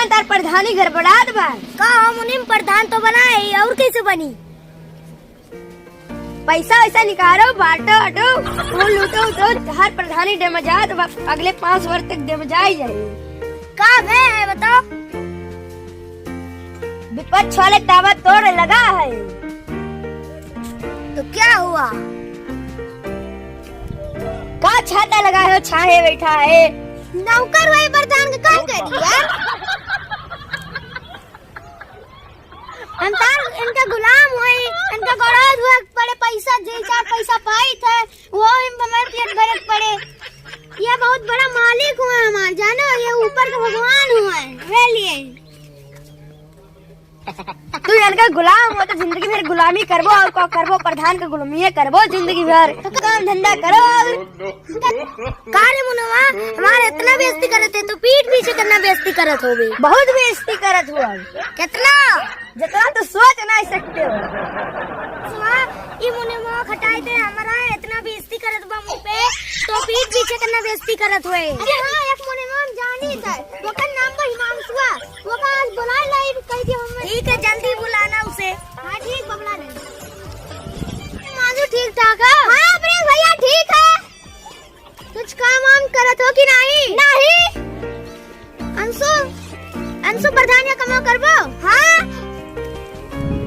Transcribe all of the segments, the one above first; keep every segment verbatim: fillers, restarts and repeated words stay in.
तार प्रधानी गड़बड़ात बा। का हम उन्हीं प्रधान तो बनाए, और कैसे बनी? पैसा वैसा निकालो, बांटो, बांटो, वो लूटो, लूटो, हर प्रधानी डैमेजात बा, अगले पाँच वर्ष तक डैमेजाई जाए। का भय है बताओ? विपक्ष वाले ताबा तोड़ लगा है। तो क्या हुआ? का छाता लगाए हो, छाहे बैठा है। नौकर वही प्रधान का काम करी यार। हम तार इनका गुलाम होई, इनका गरज हुए पड़े, पैसा जे चार पैसा पाई थे, वो ही हमें पेट भरे पड़े। ये बहुत बड़ा मालिक हुए हमार, जानो, ये ऊपर के भगवान हुए, ये लिए। तू इनका गुलाम हो तो जिंदगी भर गुलामी करबो, और का करबो, प्रधान का गुलामी करबो जिंदगी भर। तो काम धंधा करो और का रे मुनवा, हमार इतना बेइज्जती करत है, तो पीठ पीछे कितना बेइज्जती करत होबे। बहुत बेइज्जती करत हुआ। कितना? जितना तो सोच नहीं सकते हो। सुहा, ई मुनवा हटाई दे, हमारा इतना बेइज्जती करत बा मुंह पे, तो पीठ पीछे कितना बेइज्जती करत हुए। अरे हाँ, एक मुनवा हम जानी था, ओकर नाम बा हिमांशुआ, ओका आज बुला लाई, कह दियो हमें। ठीक है, जल्दी बुलाना उसे। हाँ ठीक, बबला रहे। मांझू ठीक ठाक है? हाँ प्रेम भैया ठीक है। कुछ काम वाम करत हो कि नहीं? नहीं। अंशु, अंशु प्रधान या कमा करबो? हाँ।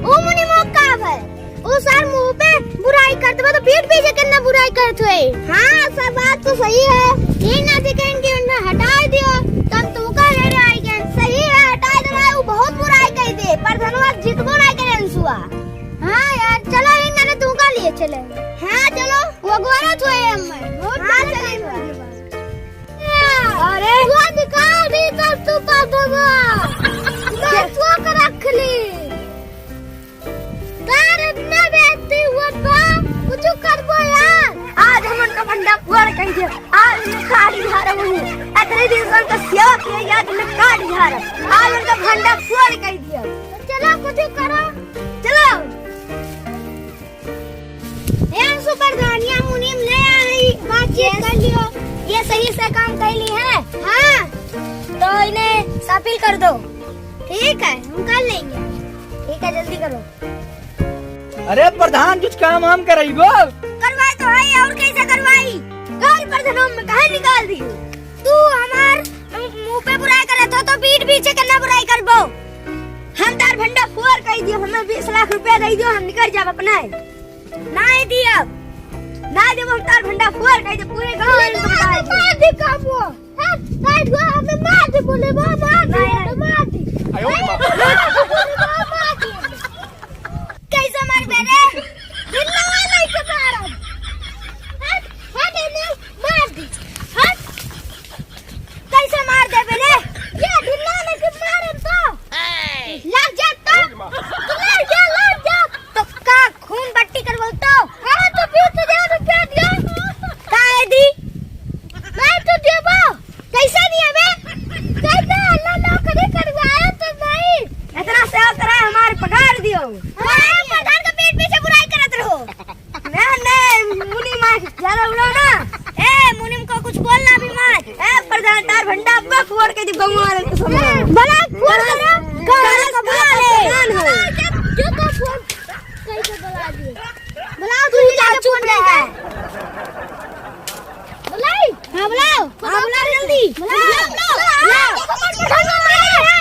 ओ मुनि मोह का है? ओ सर मुंह पे बुराई करत बा तो पीठ पीछे कितना बुराई करत हुए। हाँ, सब बात तो सही है। ये ना देखें कि उन्हें हटाई दियो, तब तुमका लड़ाई के। सही है, हटाई देना, वो बहुत बुराई कही दे, पर धनवा जितबो नहीं करे अंशुआ। हाँ यार, चलो इन गाने तुमका लिए चले। हाँ चलो। वो गोरा तो है अम्मा। हाँ चले। अरे वो दिखा दी तब तू पादवा। मैं चुआ कर रख ली। तार इतना बेइज्जती हुआ बा, कुछ करबो यार। आज हम उनका भंडा फोड़ कह दिया, आज उन्हें काट झाड़ा वही। इतने दिन से उनका सेवा किया, आज उन्हें काट झाड़ा। आज उनका भंडा फोड़ कह दिया। तो चलो कुछ करो। चलो। ए अंशु प्रधान, या मुनीम ले आई, बातचीत कर लियो। ये सही से काम कैली है। हाँ। तो इन्हें शापिल कर दो। ठीक है, हम कर लेंगे। ठीक है, जल्दी करो। अरे प्रधान, कुछ काम वाम करइबो? करवाई तो है, और कैसे करवाई? काल प्रधान में काहे निकाल दी? तू हमार मुंह पे बुराई करत हो तो पीठ पीछे कितना बुराई करबो। हम तार भंडा फोर कह दियो, हमें बीस लाख रुपया दे दियो, हम निकल जाब अपना। नहीं दियो, नहीं देबो, हम तार भंडा फोर कह दियो, पूरे गांव में तुम मार दे। मार दे काबू। हाँ, मार दे, हमें मार दे बोले, वो मार दे, नहीं, नहीं। मार दे। आयो रे बाप। मार दे। कैसे मारबे रे? ढिल्ला वाला के मारब। हट, हट एने, मार दे। हट। कैसे मार देबे रे? ये ढिल्ला वाला के मारब तो। लग जा तो। तू लग जा, लग जा। तो का खून बट्टी करबो तो? अरे तो बीस हजार रुपया दियो। काहे दी? नहीं तो देबो। कैसे दिया बे? कैसे अल्लाह नौकरी करवाया तो नहीं? इतना सेवा करा, हमार पगार दियो। हमारे प्रधान का पीठ पीछे बुराई करत रहो। नहीं, नहीं, मुनी माँ ज्यादा उड़ाओ ना। ए, मुनीम को कुछ बोलना भी मत। ए, प्रधान तार भंडा अब फोड़ के दी भगवान को समझा। भला फोड़ करो। काला का बुला ले। प्रधान हो। जो तो फोड़ कैसे बुला दिए? बुलाओ, तू ही जाके चुप फोन रहा। बुलाई? हाँ, बुलाओ। हाँ, बुलाओ जल्दी। बुलाओ, बुलाओ, बुलाओ।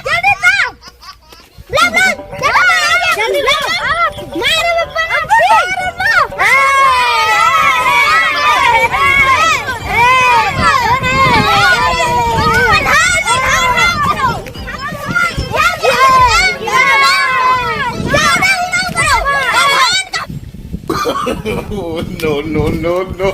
जल्दी बुलाओ। बुलाओ, बुलाओ। जल्दी बुलाओ। मारो, मारो, मारो। No, no, no, no.